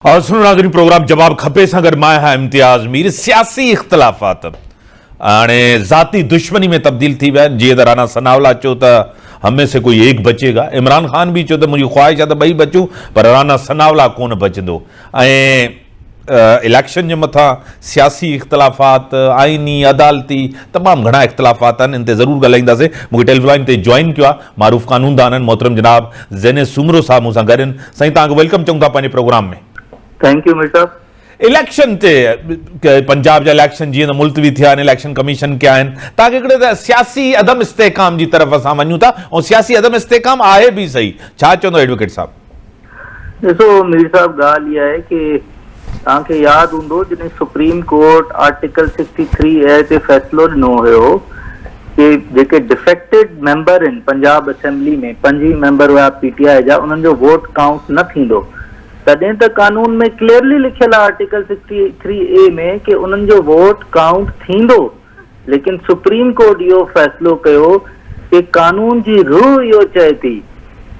سنو ناظرين پروگرام جواب کپي سان گڏ مان آهيان امتياز مير. سياسي اختلافات هاڻي ذاتي دشمني ۾ تبديل ٿي ويا آهن. جيئن ته رانا ثناء الله چيو ته هم ۾ سي ڪوئي ايڪ بچي گا، عمران خان به چيو ته منهنجي خواهش آهي ته ٻئي بچون پر رانا ثناء الله ڪونه بچندو ۽ اليڪشن جي مٿان سياسي اختلافات، آئيني، عدالتي تمام گهڻا اختلافات آهن، ان تي ضرور ڳالهائينداسين. مون کي ٽيليفون لائين تي جوائن ڪيو آهي معروف قانوندان آهن محترم جناب زيني سومرو صاحب مون سان گڏ آهن. سائين توهان کي welcome چئون ٿا پنهنجي پروگرام ۾. Thank you Mir صاحب. اليڪشن تي پنجاب جا اليڪشن جيئن ته ملتوي ٿيا آهن، اليڪشن ڪميشن ڪيا آهن، توهان کي هڪڙي ته سياسي عدم استحڪام جي طرف اسان وڃون ٿا ۽ سياسي عدم استحڪام آهي به صحيح، ڇا چوندو ايڊووڪيٽ صاحب؟ ڏسو مير صاحب ڳالهه اها آهي ڪي توهان کي ياد هوندو جڏهن supreme court article sixty three A تي فيصلو ڏنو هيو ڪي جيڪي ڊفيڪٽيڊ ميمبر آهن پنجاب اسيمبلي ۾ 25 ميمبر هيا پي ٽي آء جا انهن جو ووٽ ڪائونٽ نه ٿيندو تڏهن ته قانون ۾ ڪليئرلي لکيل آهي آرٽيڪل سڪسٽي ٿري اي ۾ ڪي انهن جو ووٽ ڪائونٽ ٿيندو ليڪن سپريم ڪورٽ اهو فيصلو ڪيو ڪي قانون جي روح اهو چئي ٿي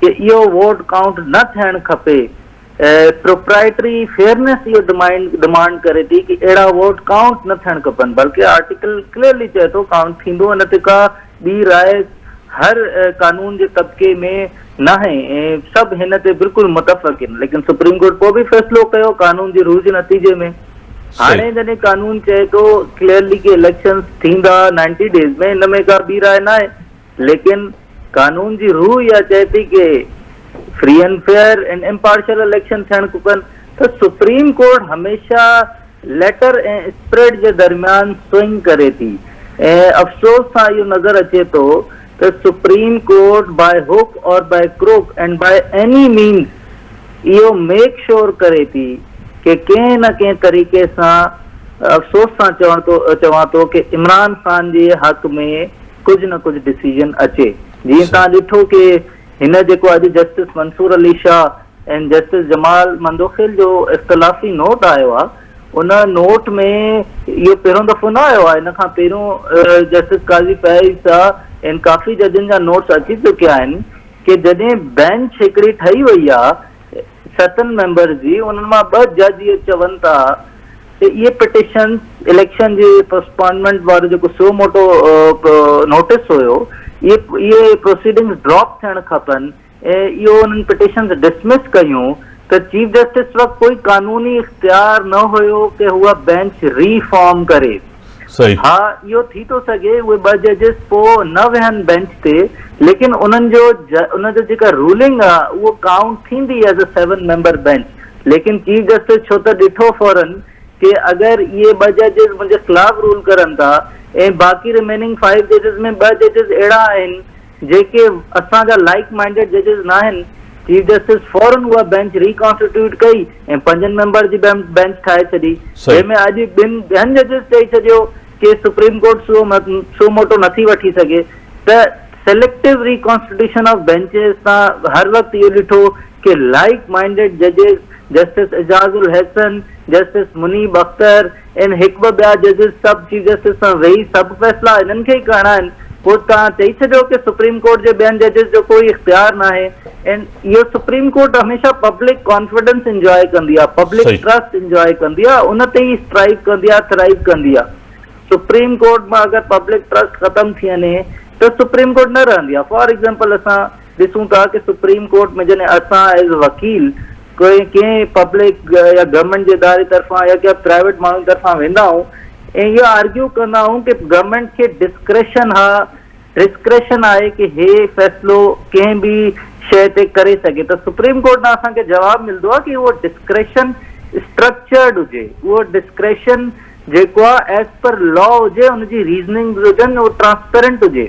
ڪي اهو ووٽ ڪائونٽ نه ٿيڻ کپي پروپرائٽري فيئرنيس اهو ڊمانڊ ڪري ٿي ڪي اهڙا ووٽ ڪائونٽ نه ٿيڻ کپن بلڪه آرٽيڪل ڪليئرلي چئي ٿو ڪائونٽ ٿيندو ان تي ڪا ٻي راء هر قانون جي طبقي ۾ ناهي ۽ سڀ هن تي بلڪل متفق آهن ليڪن سپريم ڪورٽ پوء به فيصلو ڪيو قانون جي روح جي نتيجي ۾ هاڻي جڏهن قانون چئي ٿو ڪليئرلي ڪي اليڪشنز ٿيندا نائنٽي ڊيز ۾ ان ۾ ڪا ٻي راء ناهي ليڪن قانون جي روح اها چئي ٿي ڪي free and fair and impartial election ٿيڻ کپن ته سپريم ڪورٽ هميشه ليٽر ۽ اسپريڊ جي درميان سوئنگ ڪري ٿي ۽ افسوس سان اهو نظر اچي ٿو ته supreme court by hook or by crook and by any means اهو ميڪ شور ڪري ٿي ڪي ڪنهن نه ڪنهن طريقي سان افسوس سان چوڻ ٿو چوان ٿو ڪي عمران خان جي حق ۾ ڪجهه نه ڪجهه ڊسيزن اچي جيئن توهان ڏٺو ڪي هن جيڪو اڄ جسٽس منصور علي شاهه ۽ جسٽس جمال مندوخيل جو اختلافي نوٽ آيو آهي ان نوٽ ۾ اهو پهريون دفعو نه آيو آهي ان کان پهريون جسٽس قاضي فائز شاهه ۽ ڪافي ججن جا نوٽس اچي چڪيا آهن ڪي جڏهن بينچ هڪڙي ٺهي وئي آ ستن ميمبرز جي انهن مان ٻه جج اهو چون ٿا ته اهي پٽيشنز اليڪشن جي پوسٽپونمينٽ وارو جيڪو سو موٽو نوٽيس هيو اهي اهي پروسيڊنگز ڊراپ ٿيڻ کپن ۽ اهو انهن پٽيشنز ڊسمس ڪيون ته چيف جسٽس وٽ ڪوئي قانوني اختيار نه هيو ڪي هو بينچ ري فارم ڪري. صحيح. ها اهو ٿي ٿو سگهي اهي ٻه ججز پوء نه ويهن بينچ تي ليڪن انهن جو ان جو جيڪا رولنگ آ اهو ڪائونٽ ٿيندي as a seven member bench ليڪن چيف جسٽس ڇو ته ڏٺو فورن ڪي اگر اهي ٻه ججز منهنجي خلاف رول ڪرن ٿا ۽ باقي رميننگ فائيو ججز ۾ ٻه ججز اهڙا آهن جيڪي اسان جا لائيڪ مائنڊيڊ ججز ناهن، چيف جسٽس فورن اها بينچ ري ڪانسٽيٽيوٽ ڪئي ۽ پنجن ميمبر جي بينچ ٺاهي ڇڏي، جنهن ۾ اڄ ٻن ٻين ججز چئي ڇڏيو ڪي سپريم ڪورٽ سو موٽو نٿي وٺي سگهي ته selective reconstitution of benches تان هر وقت اهو ڏٺو ڪي لائيڪ مائنڊيڊ ججز جسٽس اعجاز الحسن، جسٽس منيب اختر ۽ هڪ ٻه ٻيا ججز سڀ چيف جسٽس سان ويهي سڀ فيصلا هنن کي ئي ڪرڻا آهن پوء توهان چئي ڇڏيو ڪي سپريم ڪورٽ جي ٻين ججز جو ڪوئي اختيار ناهي ۽ اهو سپريم ڪورٽ هميشه پبلڪ ڪانفيڊنس انجواء ڪندي آهي پبلڪ ٽرسٽ انجواء ڪندي آهي ان تي ئي اسٽرائيو ڪندي آهي ٿرائيو ڪندي آهي سپريم ڪورٽ مان اگر پبلڪ ٽرسٽ ختم ٿي وڃي ته سپريم ڪورٽ نه رهندي آهي فار ايگزامپل اسان ڏسون ٿا ڪي سپريم ڪورٽ ۾ جڏهن اسان ايز وڪيل ڪنهن ڪنهن پبلڪ يا گورنمينٽ جي اداري طرفان يا ڪنهن پرائيويٽ ماڻهن طرفان ويندا آهيون ۽ اهو آرگيو ڪندا آهيون ڪي گورنمينٽ کي ڊسڪريشن ها ڊسڪريشن آهي ڪي هي فيصلو ڪنهن به شيء تي ڪري سگهي ته سپريم ڪورٽ ڏانهن اسان کي جواب ملندو آهي ڪي اهو ڊسڪريشن اسٽرڪچرڊ هجي اهو ڊسڪريشن جيڪو آهي ايز پر لا هجي ان جي ريزننگز هجن اهو ٽرانسپيرنٽ هجي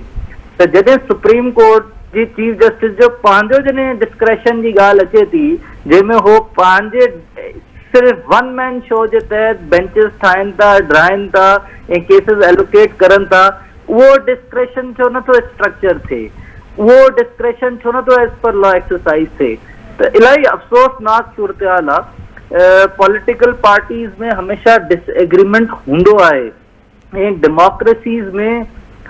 ته جڏهن سپريم ڪورٽ جي چيف جسٽس جو پنهنجو جڏهن ڊسڪريشن جي ڳالهه اچي ٿي جنهن ۾ هو پنهنجي صرف ون مين شو جي تحت بينچز ٺاهين ٿا ڊاهين ٿا ۽ ڪيسز ايلوڪيٽ ڪرن ٿا اهو ڊسڪريشن ڇو نٿو اسٽرڪچر ٿئي اهو ڊسڪريشن ڇو نٿو ايز پر لا ايڪسرسائز ٿئي ته الاهي افسوسناڪ صورتحال آ پوليٽيڪل پارٽيز ۾ هميشه ڊس ايگريمينٽ هوندو آهي ۽ ڊيموڪريسيز ۾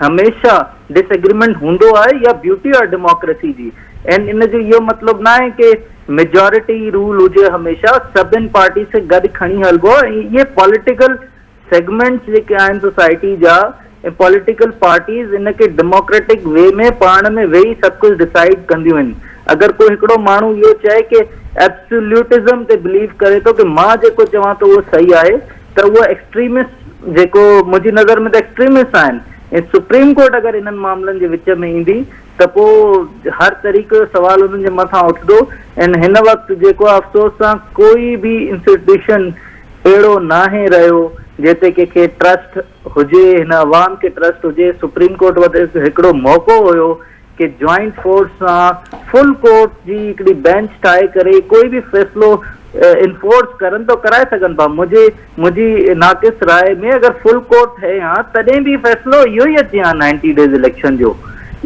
هميشه ڊس ايگريمينٽ هوندو آهي اها بيوٽي آهي ڊيموڪريسي جي ۽ ان جو اهو مطلب ناهي ڪي ميجارٽي رول هجي هميشه سڀن پارٽيز کي گڏ کڻي هلبو آهي ۽ اهي پوليٽيڪل سيگمينٽس جيڪي آهن سوسائٽي جا ۽ پوليٽيڪل پارٽيز ان کي ڊيموڪريٽڪ وي ۾ پاڻ ۾ ويهي سڀ ڪجهه ڊسائيڊ ڪنديون آهن. اگر ڪو هڪڙو ماڻهو اهو چئي ڪي ايبسوليوٽزم تي بليو ڪري ٿو ڪي مان جيڪو چوان ٿو اهو صحيح آهي ته اهو ايڪسٽريمسٽ جيڪو منهنجي نظر ۾ ته ايڪسٽريمسٽ آهن ۽ سپريم ڪورٽ اگر انهن معاملن جي وچ ۾ ايندي ته پوء هر طريقي جو سوال انهن جي مٿان اٿندو ۽ هن وقت جيڪو افسوس سان ڪوئي به انسٽيٽيوشن اهڙو ناهي رهيو جنهن تي ڪنهن کي ٽرسٽ هجي، هن عوام کي ٽرسٽ هجي، سپريم ڪورٽ وٽ هڪڙو موقعو هيو ڪي جوائنٽ فورس سان فل ڪورٽ جي هڪڙي بينچ ٺاهي ڪري ڪوئي به فيصلو انفورس ڪرن ته ڪرائي سگهن ٿا، منهنجي منهنجي ناقص راء ۾ اگر فل ڪورٽ ٺهي ها تڏهن به فيصلو اهو ئي اچي ها نائنٽي ڊيز اليڪشن جو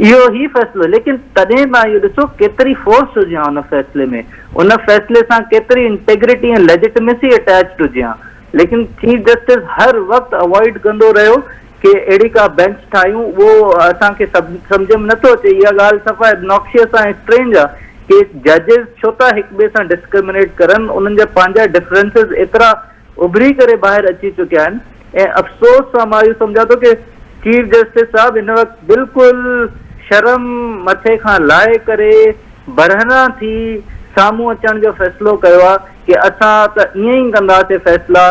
اهو ئي فيصلو ليڪن تڏهن توهان اهو ڏسو ڪيتري فورس هجي ها ان فيصلي ۾. ان فيصلي سان ڪيتري انٽيگرٽي ۽ ليجٽميسي اٽيچڊ هجي ها ليڪن چيف جسٽس هر وقت اوائڊ ڪندو رهيو ڪي اهڙي ڪا بينچ ٺاهيون اهو اسان کي سمجهه ۾ نٿو اچي اها ڳالهه صفا ابناڪشيس آهي ۽ اسٽرينج آهي ڪي ججز ڇو ٿا هڪ ٻئي سان ڊسڪرمنيٽ ڪرن انهن جا پنهنجا ڊفرنسز ايترا اڀري ڪري ٻاهر اچي چڪيا آهن ۽ افسوس سان مان اهو سمجهان ٿو ڪي چيف جسٽس صاحب هن وقت بلڪل شرم مٿي کان لاهي ڪري برهنا ٿي سامهون اچڻ جو فيصلو ڪيو آهي ڪي اسان ته ائين ئي ڪنداسي فيصلا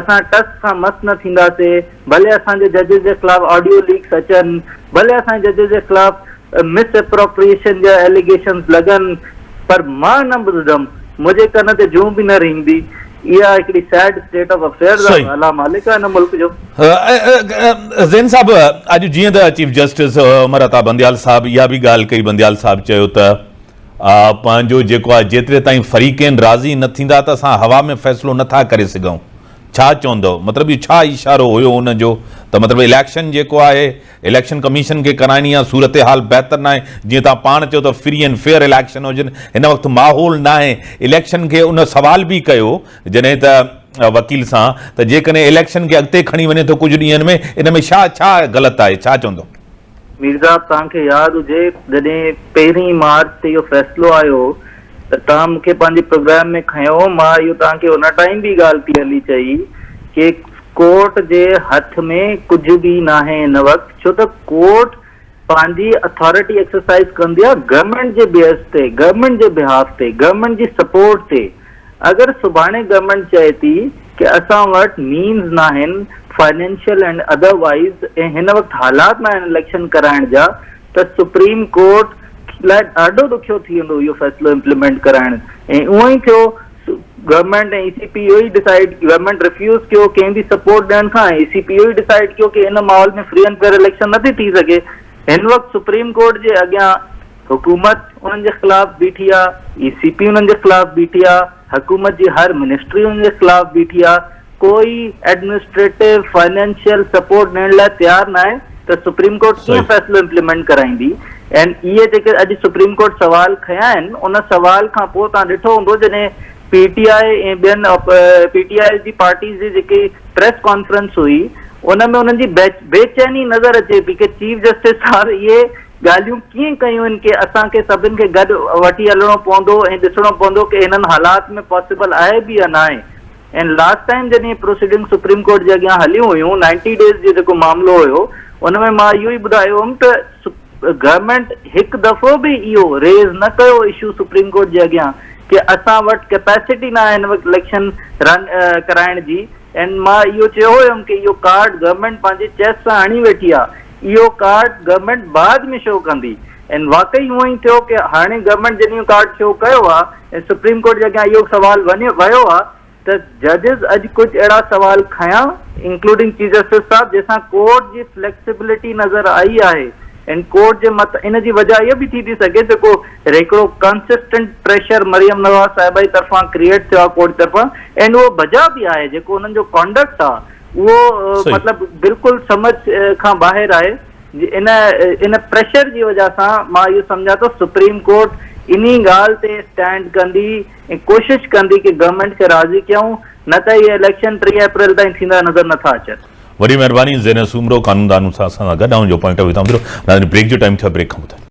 اسان ٽس کان مس نه ٿينداسي ڀلي اسان جي ججز جي خلاف آڊيو ليڪس اچن ڀلي اسان جي ججز جي خلاف مس اپروپريئيشن جا ايليگيشنز لڳن پر مان نه ٻڌندم منهنجي ڪن تي جون به نه رينگدي اها هڪڙي سيڊ اسٽيٽ آف افيئرز آهي الله مالڪ آهي هن ملڪ جو. زين صاحب اڄ جيئن ته چيف جسٽس عمر عطا بنديال صاحب اها به ڳالهه ڪئي بنديال صاحب چيو ته پنهنجو جيڪو آهي جيتري تائين فريقين راضي نه ٿيندا ته اسان هوا ۾ فيصلو نه ٿا ڪري سگهون ڇا چوندؤ مطلب اهو ڇا اشارو هيو ان جو ته مطلب اليڪشن جيڪو آهي اليڪشن ڪميشن کي ڪرائڻي آهي صورتحال بهتر ناهي جيئن توهان پاڻ چيو ته فري اينڊ فيئر اليڪشن هجن هن وقت ماحول ناهي اليڪشن کي ان سوال به ڪيو جڏهن ته وڪيل سان ته جيڪڏهن اليڪشن کي اڳتي کڻي وڃي ٿو ڪجهه ڏينهن ۾ ان ۾ ڇا ڇا غلط آهي ڇا چوندو. مير صاحب توهان کي ياد هجي جڏهن پهرين مارچ تي اهو فيصلو آيو ته توهان مون کي پنهنجي پروگرام ۾ کنيو مان اهو توهان کي ان ٽائيم به ڳالهه ڪليئرلي چئي ڪي ڪورٽ جي هٿ ۾ ڪجهه به ناهي هن وقت ڇو ته ڪورٽ پنهنجي اٿارٽي ايڪسرسائز ڪندي آهي گورنمينٽ جي بيس تي گورنمينٽ جي بهاف تي گورنمينٽ جي سپورٽ تي اگر سڀاڻي گورنمينٽ چئي ٿي ڪي اسان وٽ مينز ناهن فائنينشل اينڊ ادر وائيز ۽ هن وقت حالات ناهن اليڪشن ڪرائڻ جا ته سپريم ڪورٽ لاء ڏاڍو ڏکيو ٿي ويندو اهو فيصلو امپليمينٽ ڪرائڻ ۽ اونئن ئي ٿيو گورنمينٽ ۽ اي سي پي اهو ئي ڊسائيڊ گورنمينٽ ريفيوز ڪيو ڪنهن به سپورٽ ڏيڻ کان ۽ اي سي پي اهو ئي ڊسائيڊ ڪيو ڪي ان ماحول ۾ فري اينڊ فيئر اليڪشن نٿي ٿي سگهي هن وقت سپريم ڪورٽ جي اڳيان حڪومت انهن جي خلاف بيٺي آ، اي سي پي انهن جي خلاف بيٺي آ، حڪومت جي هر منسٽري انهن جي خلاف بيٺي آ، ڪوئي ايڊمنسٽريٽو، فنانشل سپورٽ ڏيڻ لاء تيار ناهي ته سپريم ڪورٽ ڪيئن فيصلو امپليمينٽ ڪرائيندي ۽ اهي جيڪي اڄ سپريم ڪورٽ سوال کنيا آهن ان سوال کان پوء توهان ڏٺو هوندو جڏهن پي ٽي آء ۽ ٻين پي ٽي آء جي پارٽيز جي جيڪي پريس ڪانفرنس هئي ان ۾ انهن جي بيچيني نظر اچي پئي ڪي چيف جسٽس صاحب اهي ڳالهيون ڪيئن ڪيون آهن ڪي اسان کي سڀن کي گڏ وٺي هلڻو پوندو ۽ ڏسڻو پوندو ڪي هنن حالات ۾ پاسيبل آهي به يا ناهي ۽ لاسٽ ٽائيم جڏهن پروسيڊنگ سپريم ڪورٽ جي اڳيان هليون هيون نائنٽي ڊيز جو جيڪو معاملو هيو ان ۾ مان اهو ئي ٻڌايو هيم ته گورنمينٽ هڪ دفعو به اهو ريز نه ڪيو اشو سپريم ڪورٽ جي اڳيان ڪي اسان وٽ ڪيپيسٽي ناهي هن وقت اليڪشن رن ڪرائڻ جي ۽ مان اهو چيو هيم ڪي اهو ڪارڊ گورنمينٽ پنهنجي چيسٽ سان هڻي ويٺي آهي اهو ڪارڊ گورنمينٽ بعد ۾ شو ڪندي ۽ واقعي اونئن ئي ٿيو ڪي هاڻي گورنمينٽ جڏهن اهو ڪارڊ شو ڪيو آهي ۽ سپريم ڪورٽ جي اڳيان اهو سوال وڃي ويو آهي ته ججز اڄ ڪجهه اهڙا سوال کنيا انڪلوڊنگ چيف جسٽس صاحب جنهن سان ڪورٽ جي فليڪسبلٽي نظر آئي آهي ۽ ڪورٽ جي مت ان جي وجه اهو به ٿي ٿي سگهي ته ڪو هڪڙو ڪنسسٽنٽ پريشر مريم نواز صاحبه جي طرفان ڪريئيٽ ٿيو آهي ڪورٽ جي طرفان ۽ اهو بجا به آهي جيڪو انهن جو ڪانڊڪٽ آهي اهو مطلب بلڪل سمجھ کان ٻاهر آهي ان ان پريشر جي وجه سان مان اهو سمجهان ٿو سپريم ڪورٽ انهي ڳالهه تي اسٽينڊ ڪندي ۽ ڪوشش ڪندي ڪي گورنمينٽ کي راضي ڪيون نه ته اهي اليڪشن 30 اپريل تائين ٿيندا نظر نه ٿا اچن. وڏي مهرباني زينب سومرو قانون دان سان اسان سان گڏ آهن جو پوائنٽ آف ويو تان ٻڌو ناظرين بريڪ جو ٽائيم ٿيو آهي بريڪ کان پوء ٿا اچون.